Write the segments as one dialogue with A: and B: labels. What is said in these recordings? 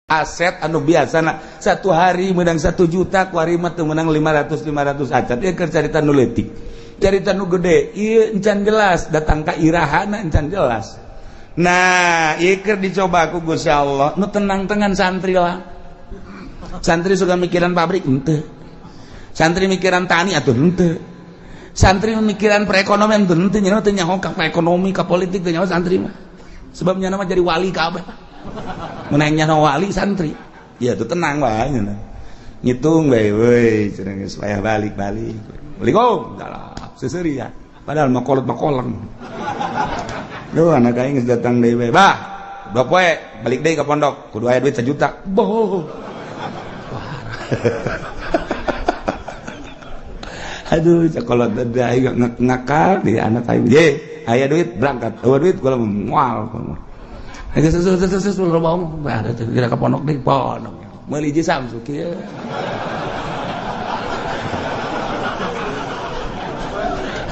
A: Aset anu biasana satu hari menang 1 juta, kuari mah teu menang 500 500 acan. Ieu keur carita nu leutik, carita nu gede ieu encan jelas datang ka irahana, encan jelas. Nah, ieu keur dicoba ku Gusti Allah. Nu tenang-tenang santri lah. Santri suka mikiran pabrik henteu, santri mikiran tani atuh henteu, santri mikiran perekonomian henteu. Nya teu nyaho ka ekonomi, ka politik teu nyaho santri mah, sebab nya mah jadi wali kabeh. Menangnya wali santri ya tuh tenang wae, ngitung bae weuy cenah, geus payah balik-balik. Assalamualaikum, salam seseuri ya, padahal mah kolot makolang. Duh, anak aing geus datang deui bae, bah 2 poe balik deui ka pondok kudu aya duit 1 juta. Boh, aduh, cakolot aing ngakal di anak aing ye, aya duit berangkat, eueuh duit kula moal. Kira ke pondok deh, pondok meuli hiji Samsung kieu.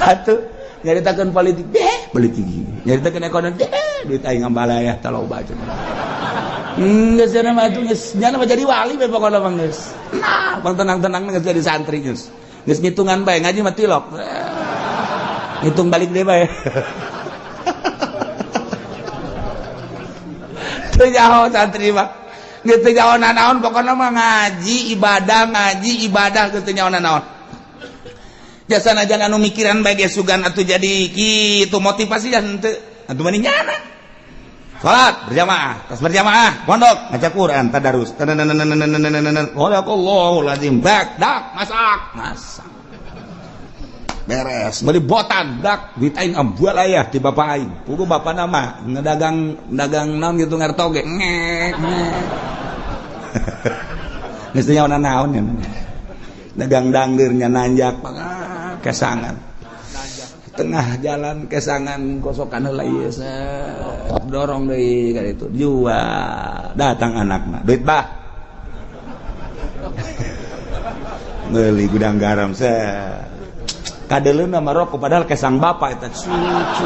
A: Atuh nyaritakeun politik deh, politik nyaritakeun ekonomi deh, duit aing ngambalaya tah loba cenah. Geus cenah mah atuh geus nyana mah jadi wali bae pokona mah geus. Nah, pang tenang-tenang geus jadi santri geus. Geus ngitungan bae, ngaji mah tilok. Ngitung balik deui bae. Teu nyaho santri mah. Geus teu nyaho nanaon pokona mah ngaji ibadah, ngaji ibadah, geus teu nyaho nanaon. Jasana jangan anu mikiran bae ge sugan atuh jadi kitu motivasi jan henteu. Atuh mani nyana. Salat berjamaah, tas berjamaah, pondok ngaca Quran, tadarus. Sadaqallahul azim. Bak dak masak, masak. Beres, beli botan, dak duit aing ambual aya di bapak aing. Pugu bapak nama ngedagang dagang naon gitu ngartoge. Ngek ngek. Geus teu nyaho naon nya. Dagang dangdeurnya nanjak kesangan. Tengah jalan kesangan kosokan heula ieu, dorong deui ka ditu. Jual, datang anakna. Duit bah. Meuli gudang garam set. Kadeleun mah rokok padahal kesang bapak eta cucu.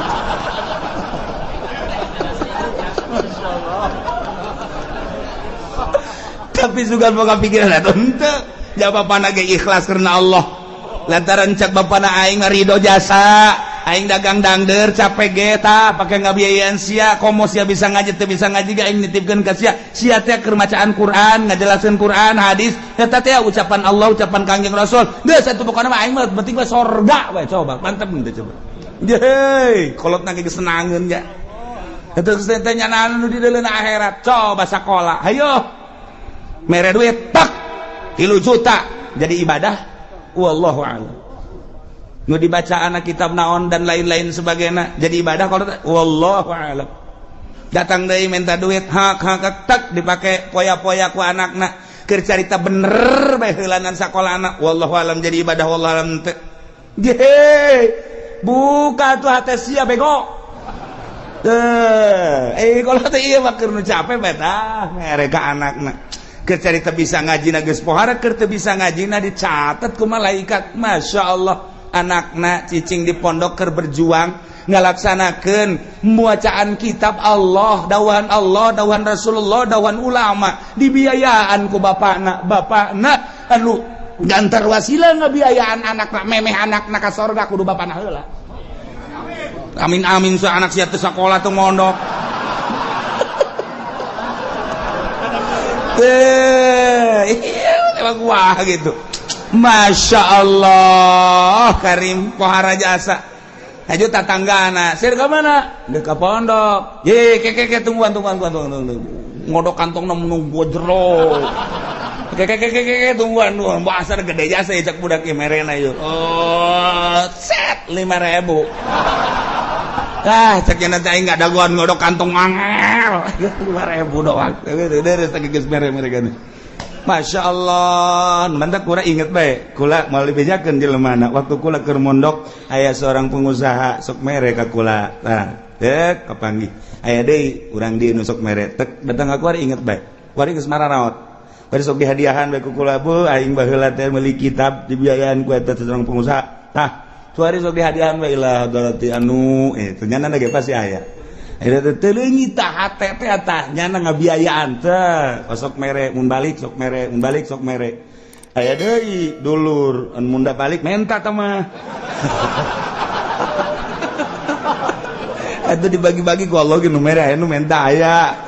A: Tapi sugan boga pikiran atuh henteu. Ja bapana ge ikhlas karena Allah. Lantaran cek bapana aing mah ridho jasa, aing dagang dangder capek ge tah pake ngabiayaan sia, komo sia bisa ngaji teu bisa ngaji ge aing nitipkeun ka sia. Sia teh keur macaan Quran, ngajelaskeun Quran, hadis, eta teh ucapan Allah, ucapan Kangjeng Rasul. Geus atuh pokona mah aing mah penting mah sorga we, coba mantep henteu coba. Yeay, kolotna ge geus senangeun ya. Eta geus teh nyanaan nu di deuleuna akhirat, coba sakola. Hayo. Mere duit tak 3 juta jadi ibadah, wallahu a'lam. Nu dibaca anak kitab naon dan lain-lain sebagainya jadi ibadah kalau wallahu a'lam. Datang deui minta duit hak hak tak dipake poya-poya ku anakna keur carita bener bae heulanan sakola anak, wallahu a'lam jadi ibadah, wallahu a'lam teu. Ye, buka tuh hate sia bego. Teu, kalau teh ieu mah keur nu capek bae tah mere ka anakna. Keur carita bisa ngaji na geus pohara, keur teu bisa ngaji na dicatat ku malaikat. Masya Allah, anakna cicing di pondok keur berjuang ngalaksanakeun muacaan kitab Allah, dawahan Allah, dawahan Rasulullah, dawahan ulama, dibiayaan ku bapakna. Bapakna anu gantar wasilah ngabiayaan anakna, memeh anakna ka sorga kudu bapakna heula. Amin amin sa anak sia teu sakola teu mondok. Emang wah gitu. Masya Allah, Karim pohara jasa. Haju tatanggana, sir ke mana? Dek ke pondok. Ye, ke ke ke tungguan tungguan tungguan tungguan. Ngodok kantongna menunggu jero. Ke ke ke ke ke tungguan tungguan. Bahasa gede jasa ya cak budak ieu merena ieu. Oh, set 5.000. Ah, cek nya nanti aing enggak dagoan ngodok kantong angel. 5.000 doang. Deres geus mere-mere geuning. Masya Allah, mantap kula inget bae. Kula mau dibejakeun jelema waktu kula keur mondok aya seorang pengusaha sok mere ka kula. Tah, dek kapanggih. Aya deui urang dieu nu sok mere. Tek datang ka kuari inget bae. Kuari geus mararaot. Bari sok dihadiahan bae ku kula, bu aing baheula teh meuli kitab dibiayaan ku eta seorang pengusaha. Tah, kuari sok dihadiahan bae ilah hadarati anu teu nyana ge pasti aya. Eta teh leungit tah hate teh tah nyana ngabiayaan teh. Sok mere mun balik sok mere mun balik sok mere. Aya deui dulur anu mun balik menta tah mah. Atuh dibagi-bagi ku Allah ge nu mere aya nu menta aya.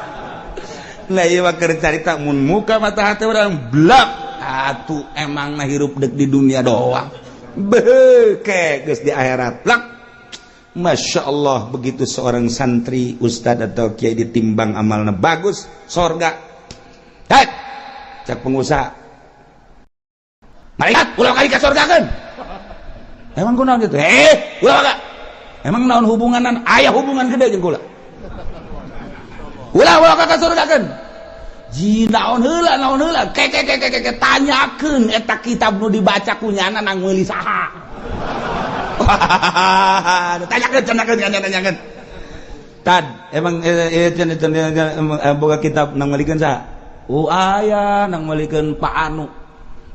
A: Nah ieu mah keur carita mun muka mata hate urang blak. Atuh emang mah hirup dek di dunia doang. Beke geus di akhirat. Blak. Masya Allah, begitu seorang santri, ustad atau kiai ditimbang amalna bagus, sorga. Hei, cak pengusaha. Malaikat, ulah kali ka sorgakeun. Emang kunaon gitu? Eh, ulah ka. Emang naon hubunganan? Aya hubungan gede jeung kula. Ulah ulah ka sorgakeun. Ji naon heula naon heula ke ke ke ke ke tanyakeun eta kitab nu dibaca ku nyana nang meuli saha. Tanyakeun tanyakeun tanyakeun. Tad emang cenah boga kitab nang meulikeun saha? Oh aya nang meulikeun Pak Anu.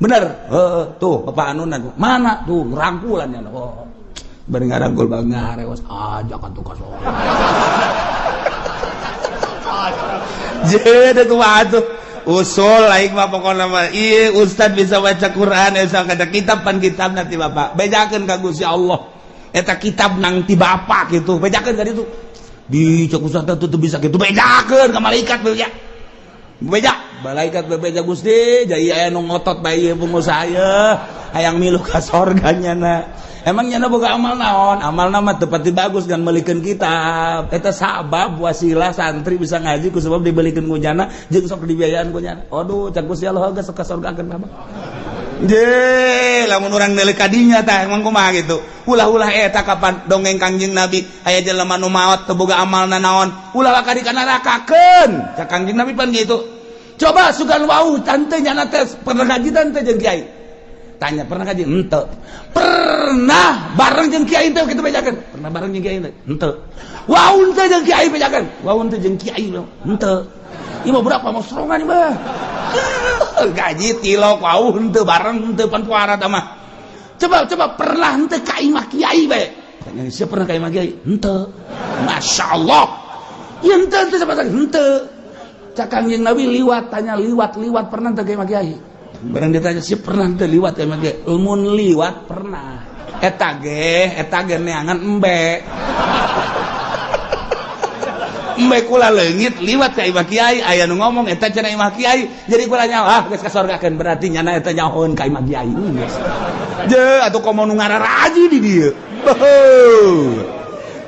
A: Bener? Heeh, tuh Pak Anu mana tuh rangkulan nya. Oh. Bari ngarangkul bang ngarewas aja ka tuh ka sorga. Jadi kumaha tuh usul aing mah pokona mah ieu ustad bisa baca Quran bisa kaca kitab pan kitab nanti bapak bejakeun ka Gusti Allah eta kitab nang ti bapak gitu bejakeun ka ditu di cek ustad teh teu bisa kitu bejakeun ka malaikat beja beja malaikat bebeja Gusti jadi aya nu ngotot bae ieu pengusaha ieu hayang milu ka sorga nyana. Emang nyana boga amal naon? Amalna mah teu pati bagus kan meulikeun kitab. Eta sabab wasilah santri bisa ngaji ku sebab dibelikeun ku nyana jeung sok dibiayaan ku nyana. Aduh, cak Gusti Allah geus ka sorgakeun bapak. Je, lamun urang neuleuk ka dinya tah emang kumaha gitu. Ulah-ulah eta kapan dongeng Kangjeng Nabi aya jelema nu maot teu boga amalna naon, ulah ka di ka nerakakeun. Cak Kangjeng Nabi pan gitu. Coba sugan wau tante nyana teh pernah ngaji tante jeung kiai. Tanya pernah ngaji? Henteu. Pernah bareng jeung kiai teh kitu bejakeun? Pernah bareng jeung kiai teh? Henteu. Wau teh jeung kiai bejakeun? Wau teh jeung kiai henteu. Ieu mah berapa mau serongan ieu mah. Gaji tilok wau henteu bareng henteu pan puara tah mah. Coba coba pernah henteu ka imah kiai bae. Tanya siapa pernah ka imah kiai? Henteu. Masyaallah. Ieu henteu henteu sama henteu. Cak Kangjeng Nabi liwat tanya liwat liwat pernah teu ka imah kiai? Barang ditanya sih pernah teu liwat ka imah kiai? Mun liwat pernah. Eta ge neangan embe. Embe kula leungit liwat ka imah kiai aya nu ngomong eta cenah imah kiai. Jadi kula nyaho ah geus ka sorgakeun berarti nyana eta nyahoeun ka imah kiai. Geus. Je atuh komo nu ngararaji di dieu. Beuh.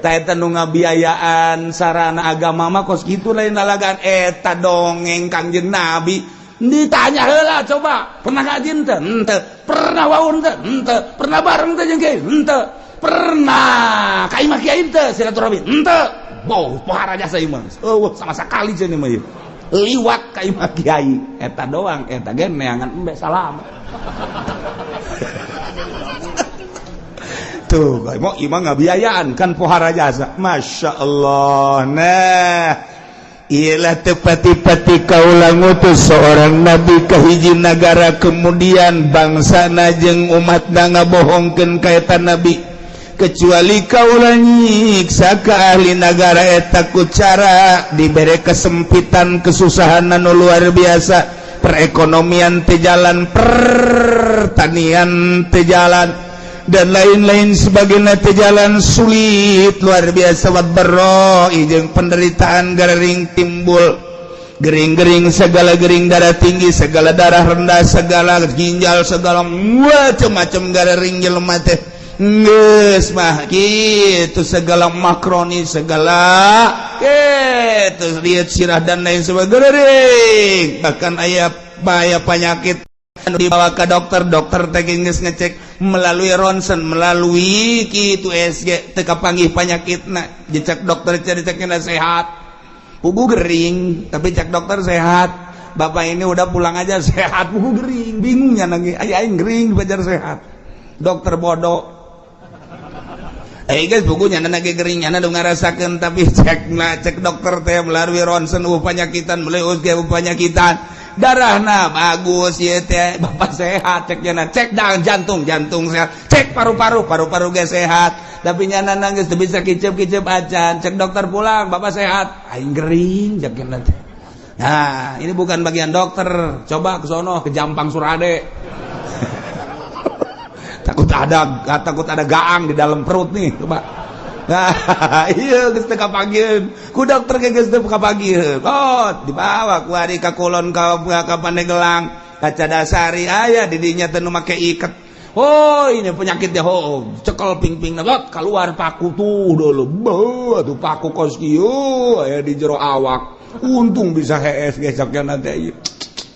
A: Ta eta nu ngabiayaan sarana agama mah kos kitu lain lalagaan eta dongeng Kangjeng Nabi. Ditanya heula coba, pernah ngaji henteu? Henteu. Pernah wau henteu? Henteu. Pernah bareng teh jeung kiai? Henteu. Pernah ka imah kiai henteu silaturahmi? Henteu. Boh, pohara jasa ieu mah. Eueuh sama sakali cenah mah ieu. Liwat ka imah kiai eta doang, eta ge neangan embe salam. Tuh, mau imah ngabiayaan kan pohara jasa. Masya Allah. Nah, ialah tepati-pati kaula ngutus seorang nabi ke hiji nagara kemudian bangsa jeung umat ngabohongkeun ka eta nabi kecuali kaula nyiksa ka ahli nagara eta ku cara dibere kesempitan kesusahan anu luar biasa, perekonomian teu jalan, pertanian teu jalan dan lain-lain sebagainya teu jalan, sulit luar biasa, wadbarro jeung penderitaan gering timbul, gering-gering segala gering, darah tinggi segala, darah rendah segala, ginjal segala, macam-macam gering jelema teh geus mah kitu, segala makroni segala kitu, lihat sirah dan lain sebagainya, bahkan aya bahaya penyakit dibawa ke dokter, dokter teh geus ngecek melalui ronsen, melalui kitu USG teu kapanggih panyakitna, dicek dokter dicekna sehat, pugu gering, tapi cek dokter sehat, bapak ini udah pulang aja sehat, pugu gering, bingungnya nangis, ay aing gering dibajar sehat, dokter bodoh. Eh guys, bukunya nyana gering, nyana udah ngarasakeun, tapi cek nah cek dokter teh melalui ronsen penyakitan, melalui USG penyakitan. Darahna bagus ieu teh, bapak sehat cek nyana. Cek dang jantung, jantung sehat. Cek paru-paru, paru-paru ge sehat. Tapi nyana nangis teu bisa kicep-kicep acan. Cek dokter pulang, bapak sehat. Aing gering cek nyana teh. Nah, ini bukan bagian dokter. Coba ke sono, ke Jampang Surade. Takut ada gaang di dalam perut nih, coba. Nah, iya geus teu kapanggieun. Ku dokter ge geus teu kapanggieun. Oh, dibawa ku ari ka kulon ka Pandeglang, ka Cadasari aya di dinya teh nu make iket. Oh, ini penyakitnya. Oh, cekel ping-ping lot keluar paku tuh dulu. Beuh, tuh paku kos kieu aya di jero awak. Untung bisa hees ge cak nanti.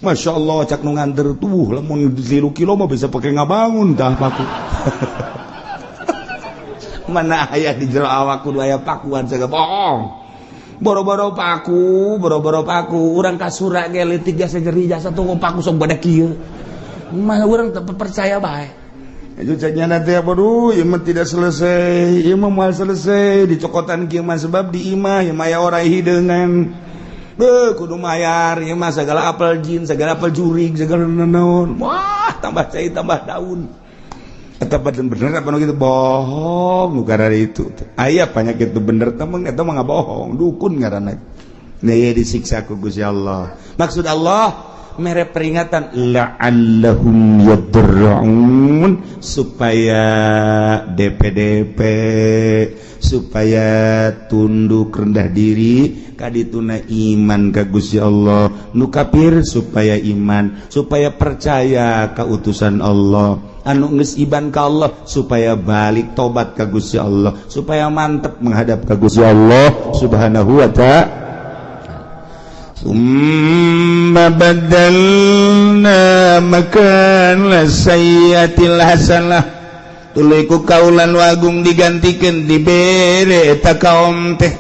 A: Masya Allah, cak nu nganter tuh lamun 3 kilo mah bisa pakai ngabangun tah paku. Mana aya di jero awak kudu aya pakuan segala bohong. Boro-boro paku, boro-boro paku, urang kasura ge leutik jasa nyeri jasa tuh paku sok badak kieu. Mana urang teu percaya bae. Itu caknya nanti apa duh, ieu mah tidak selesai, ieu mah moal selesai dicokotan kieu mah sebab di imah ieu mah aya orai hideungan. Beuh, kudu mayar ieu mah segala apel jin, segala apel jurig, segala naon. Wah, tambah cai tambah daun. Eta bener apa nu gitu bohong nu karena itu. Aya penyakit itu bener temen eta mah bohong, dukun ngaranna. Nah, ieu disiksa ku Gusti Allah. Maksud Allah mere peringatan la'allahum yadarra'un supaya DPDP, supaya tunduk rendah diri kadituna iman ka Gusti Allah. Nu kafir supaya iman, supaya percaya ka utusan Allah. Anu geus iman ka Allah supaya balik tobat ka Gusti Allah, supaya mantep menghadap ka Gusti Allah Subhanahu wa ta'ala. ثم بدلنا مكان السيئة الحسنة tuluy ku kaulan wagung digantikan dibere eta kaum teh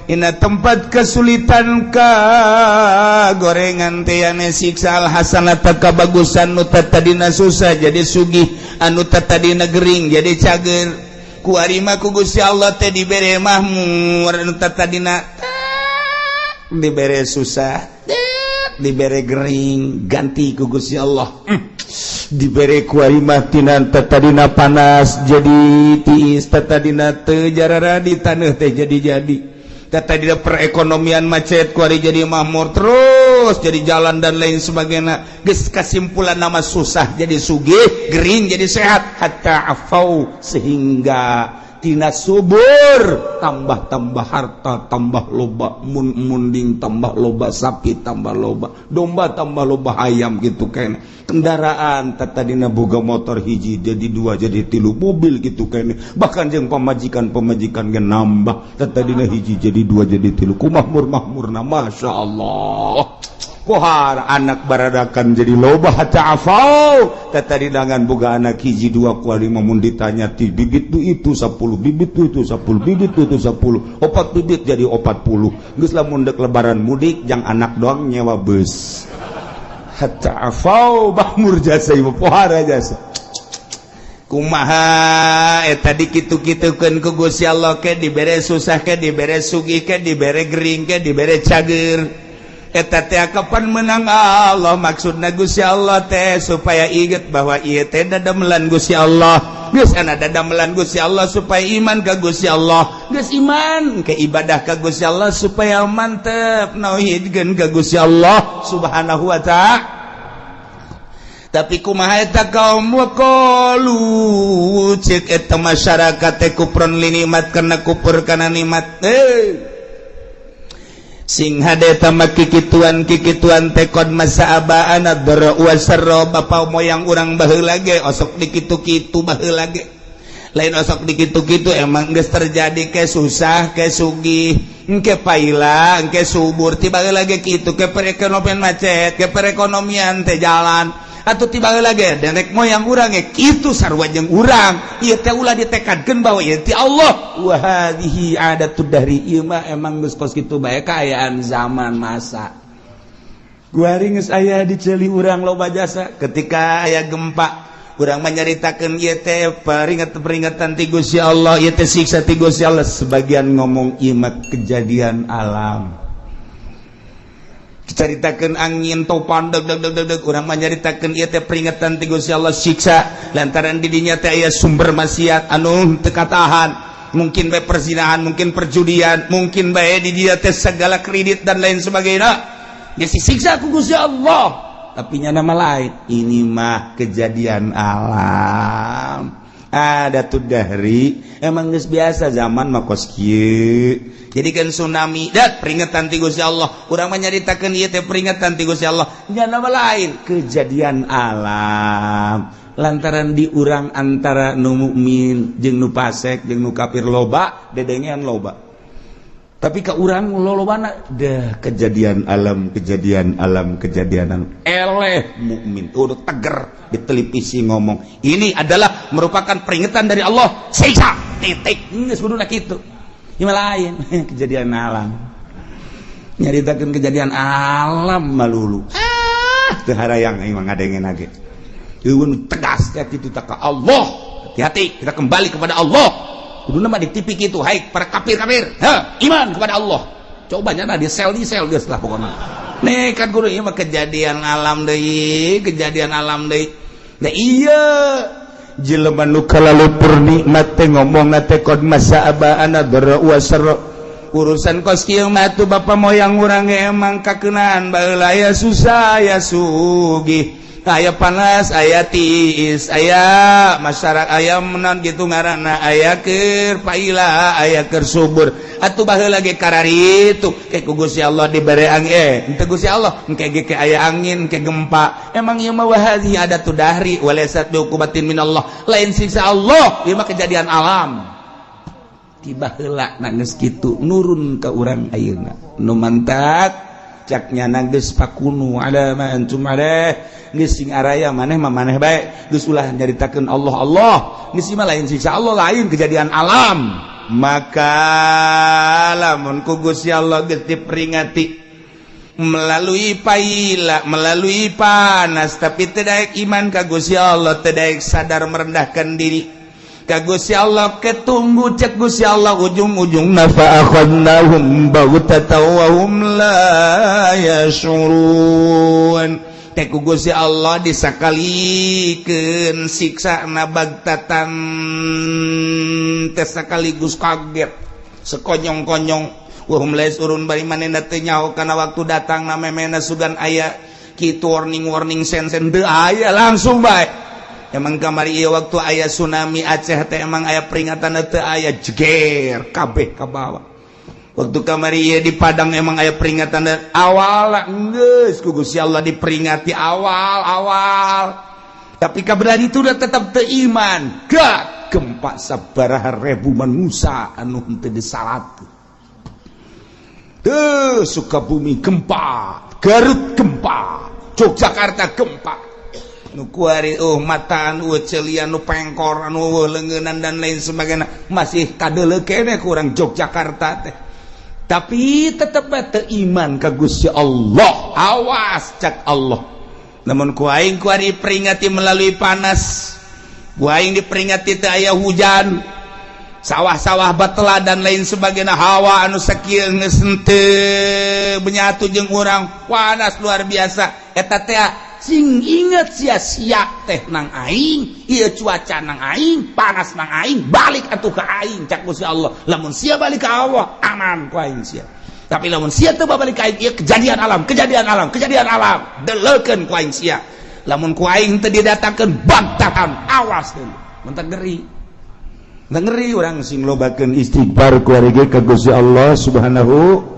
A: ina tempat kesulitan ka gorengan teh ane siksa al hasanata kabagusan. Nu tadina susah jadi sugih, anu tadina gering jadi cager. Ku arima ku Gusti Allah teh dibere mahmur. Anu tadina dibere susah, dibere gering, ganti ku Gusti Allah. Dibere ku mah tina tadina panas jadi tiis, tadina teu jarara di taneuh teh jadi tadina perekonomian macet, ku jadi makmur terus, jadi jalan dan lain sebagainya. Geus kesimpulan nama susah jadi sugih, gering jadi sehat. Hatta afau, sehingga tina subur tambah-tambah harta, tambah loba mun munding, tambah loba sapi, tambah loba domba, tambah loba ayam gitu kan. Kendaraan tadina boga motor hiji jadi dua, jadi tilu, mobil gitu kan. Bahkan jeung pamajikan pamajikan ge nambah, tadina hiji jadi dua, jadi tilu. Ku makmur makmurna, Masya Allah. Pohar anak baradakan jadi loba. Hatta afau, tadi dangan boga anak hiji dua, kuali mun ditanya ti bibit tu itu 10 bibit tu itu 10 bibit tu itu 10 opat bibit jadi 40. Geus lamun dek lebaran mudik jang anak doang nyewa bus. Hatta afau, makmur jasa ieu, pohara jasa. Kumaha eta dikitu-kitukeun ku Gusti Allah ke dibere susah ke dibere sugih ke dibere gering ke dibere cager eta teh kapan menang Allah. Maksudna Gusti Allah teh supaya inget bahwa ieu teh dadamelan Gusti Allah. Geus ana dadamelan Gusti Allah supaya iman ka Gusti Allah. Geus iman ke ibadah ka Gusti Allah supaya mantep nauhidkeun ka Gusti Allah Subhanahu wa ta'ala. Tapi kumaha eta kaum? Waqalu, cek eta masyarakat teh, kufron li nikmat, karena kufur kana nikmat. Eh, sing hade tama kikituan kikituan teh qad massa abaana dharra wasarra, bapa moyang urang baheula ge osok dikitu-kitu baheula ge. Lain osok dikitu-kitu, emang geus terjadi ke susah ke sugih, engke paila engke subur. Tiba lagi kitu ke perekonomian macet, ke perekonomian teh jalan atau tiba lagi nenek moyang urang ge kitu sarua jeung urang. Ieu teh ulah ditekadkeun bahwa ieu ti Allah. Wa hadhihi adatud dahri, ieu mah emang geus kos kitu bae kaayaan zaman masa. Kuari geus aya di ceuli urang loba jasa. Ketika aya gempa urang menyaritakeun ieu teh peringatan-peringatan ti Gusti Allah, ieu teh siksa ti Gusti Allah. Sebagian ngomong ieu mah kejadian alam. Dicaritakeun angin topan deg deg deg deg deg, urang mah nyaritakeun ieu teh peringatan ti Gusti Allah, siksa lantaran di dinya teh aya sumber maksiat anu teu katahan, mungkin bae perzinahan, mungkin perjudian, mungkin bae di dinya teh segala kredit dan lain sebagainya, geus disiksa ku Gusti Allah. Tapi nya nama lain, ini mah kejadian alam, ada tuh dari emang geus biasa zaman mah kos kieu. Jadi kan tsunami dat peringatan ti Gusti Allah, urang mah nyaritakeun ieu teh peringatan ti Gusti Allah, nya nama lain kejadian alam lantaran di urang antara nu mukmin jeung nu fasik jeung nu kafir loba dedengean loba, tapi ke urang lolobana dah kejadian alam, kejadian alam, kejadian alam. Eleh mukmin udah teger di televisi ngomong ini adalah merupakan peringatan dari Allah, siksa, titik. Geus kuduna kitu. Ieu lain kejadian alam, nyaritakeun kejadian alam malulu, ah teu harayang aing mah ngadengena ge. Eueun tegas ya kitu tak ka Allah, hati-hati, kita kembali kepada Allah. Kuduna mah di TV kitu, hai para kafir-kafir, ha iman kepada Allah. Coba nya di sel, di sel geus lah pokokna. Nih kan guru, ieu mah kejadian alam deui, kejadian alam deui. Nah iya, jelema nu kalalupur nikmat teh ngomong teh qad massa abaana dharra wa sarra. Urusan kos kieu mah tuh bapak moyang urang ge emang kakeunaan baheula, aya susah aya sugih, aya panas aya tiis, aya masyarakat aya menon gitu ngaranna, aya keur paila aya keur subur. Atuh baheula ge kararitu ke ku Gusti Allah dibere angin, henteu Gusti Allah engke ge ke aya angin ke gempa. Emang ieu mah wahadhi adatu dahri walaysat biuqubatin minallah, lain siksa Allah, ieu mah kejadian alam tiba heula. Geus kitu nurun ka urang ayeuna nu mantak cak nyana geus fakunu ala ma antum alaih, geus sing araya maneh mah maneh bae, geus ulah nyaritakeun Allah Allah, geus mah lain siksa Allah, lain kejadian alam. Maka lamun ku Gusti Allah geus diperingati melalui paila, melalui panas, tapi teu daek iman ka Gusti Allah, teu daek sadar merendahkan diri ka Gusti Allah, ketunggu cek Gusti Allah ujung-ujung fa akhadnahum baghtatan wa hum la yash'urun. Teh ku Gusti Allah disakalikeun siksa na bagtatan teh sekaligus kaget sekonyong-konyong, wa hum la yash'urun, bari manehna teu nyaho kana waktu datang na memena sugan aya kitu warning-warning sen-sen teu aya, langsung bae. Emang kamari ieu waktu aya tsunami Aceh teh emang aya peringatan teu aya, jeger kabeh ka bawah. Waktu kamari ieu di Padang emang aya peringatan awal, geus ku Gusti Allah diperingati awal-awal, tapi kabelah itu udah tetap teu iman, gak gempa sabaraha ribu manusia anu henteu disalat tuh. Sukabumi gempa, Garut gempa, Yogyakarta gempa, nu kuari oh mataan eueuh celian nu pengkor anu eueuh leungeunnan dan lain sebagainya, masih kadeuleu keneh kurang Yogyakarta teh, tapi tetep teu iman ka Gusti Allah. Awas cak Allah, namun ku aing kuari peringati melalui panas, ku aing diperingati teu aya hujan, sawah-sawah batela dan lain sebagainya, hawa anu sakieu geus henteu menyatu jeung urang, panas luar biasa. Eta teh sing inget sia-sia teh nang aing, ieu cuaca nang aing, panas nang aing, balik atuh ka aing cak Gusti Allah. Lamun sia balik ka Allah, aman ku aing sia, tapi lamun sia teu balik ka aing, ieu kejadian alam, kejadian alam, kejadian alam, deleukeun ku aing sia. Lamun ku aing teu didatangkeun bagtatan, awas deui. Mentak ngeri, ngeri urang sing lobakeun istighfar kuari ka Gusti Allah Subhanahu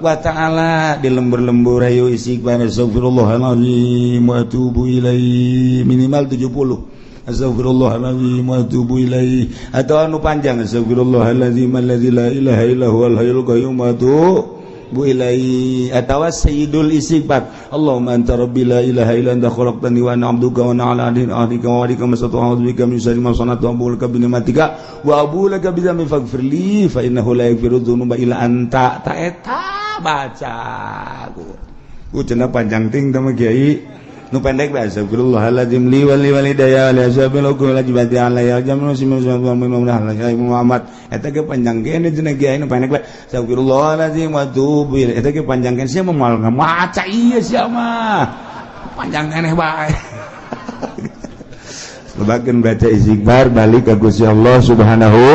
A: wa ta'ala. Di lembur-lembur ayo istighfar, astagfirullahalazim wa atubu ilaih, minimal 70 astagfirullahalazim wa atubu ilaih, atau anu panjang astagfirullahalazim alladzi la ilaha illa huwal hayyul qayyum wa atubu ilaih, atau sayyidul istighfar, Allahumma anta rabbi la ilaha illa anta khalaqtani wa ana 'abduka wa ana 'ala ahdika wa wa'dika mastata'tu, a'udzu bika min syarri ma sana'tu, abu'u laka bi ni'matika wa abu'u laka bi dzambi faghfir li fa innahu la yaghfiru dzunuba illa anta. Ta eta baca ku cenah panjang ting tama kiai. Nu pendek bae, astagfirullahaladzim li wa li walidayya wa li ashabil uqul ajbati alayya jamu Muhammad. Eta ge panjang kene cenah kiai, nu pendek bae astagfirullahaladzim wa atubu ilaih. Eta ge panjang kene, sia mah moal maca ieu, sia mah panjang keneh bae. Lobakeun baca istighfar, balik ka Gusti Allah Subhanahu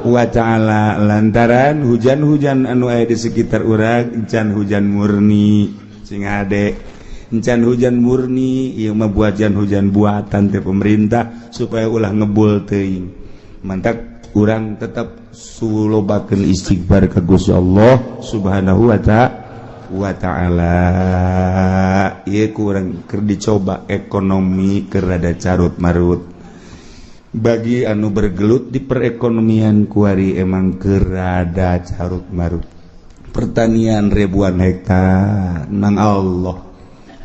A: wa Ta'ala, lantaran hujan-hujan anu aya di sekitar urang encan hujan murni. Sing hade, encan hujan murni ieu mah, buatan hujan buatan teh pemerintah supaya ulah ngebul teuing. Mantak urang tetap sulobakeun istighfar ka Gusti Allah Subhanahu wa Ta'ala. Ieu kurang keur dicoba, ekonomi keur rada carut marut. Bagi anu bergelut di perekonomian kuari emang keur rada carut marut. Pertanian ribuan hektar nang Allah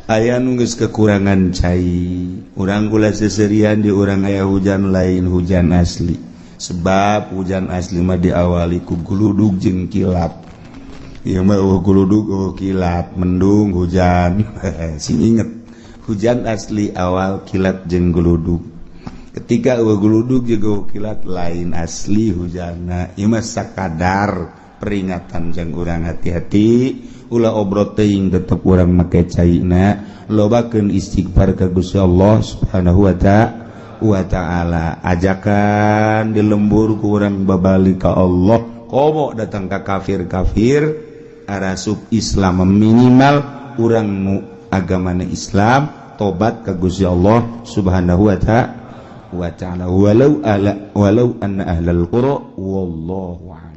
A: aya nu geus kekurangan cai. Urang gula seserian di urang aya hujan, lain hujan asli, sebab hujan asli mah diawali ku guludug jeung kilap. Ieu mah euweuh guludug, euweuh kilat, mendung hujan. Sing inget, hujan asli awal kilat jeung guludug. Ketika euweuh guludug jeung euweuh kilat, lain asli hujanna. Ieu mah sakadar peringatan jang urang hati-hati, ulah obrot teuing, tetep urang make caina, lobakeun istighfar ka Gusti Allah Subhanahu wa Ta'ala. Ajakan di lembur ku urang babalik ka Allah, komo datang ka kafir-kafir arasup Islam, minimal urang nu agamana Islam tobat ka Gusti Allah Subhanahu wa Ta'ala. Walau ala walau anna ahlal qura, wallahu a'lam.